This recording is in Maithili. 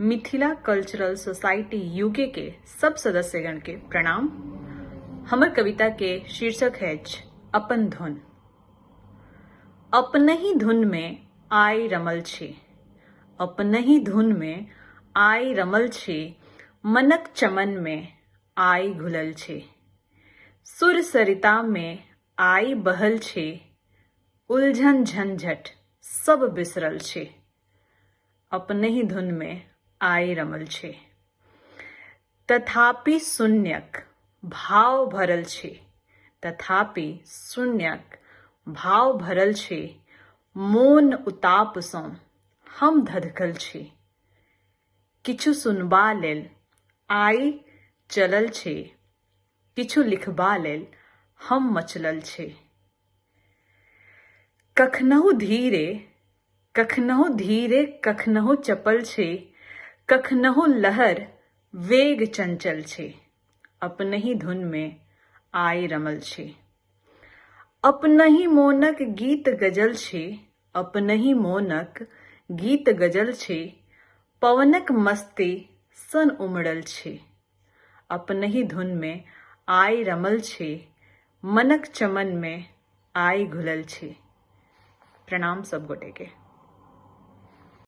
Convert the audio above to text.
मिथिला कल्चरल सोसाइटी यूके के सब सदस्यगण के प्रणाम। हमर कविता के शीर्षक अछि अपन धुन। अपनहि धुन में आइ रमल छी, अपनहि धुन में आइ रमल छी, मनक चमन में आइ घुलल छी, सुर सरिता में आइ बहल छी, उलझन झंझट सब बिसरल छी, अपनहि धुन मे आइ रमल छी। तथापि शून्यक भाव भरल छी, तथापि शून्यक भाव भरल छी, मोन उताप सँ हम धधकल छी। किछु सुनबा लेल आइ चलल छी, किछु लिखबा लेल हम मचलल छी। कखनहु धीरे कखनहु धीरे कखनहु चपल छी, कखनहु लहर वेग चंचल छी, अपनहि धुन मे आइ रमल छी। अपनहि मोनक गीत गजल छी, अपनहि मोनक गीत गजल छी, पवनक मस्ती सन उमड़ल छी, अपनहि धुन मे आइ रमल छी, मनक चमन मे आइ घुलल छी। प्रणाम सब गोटे के।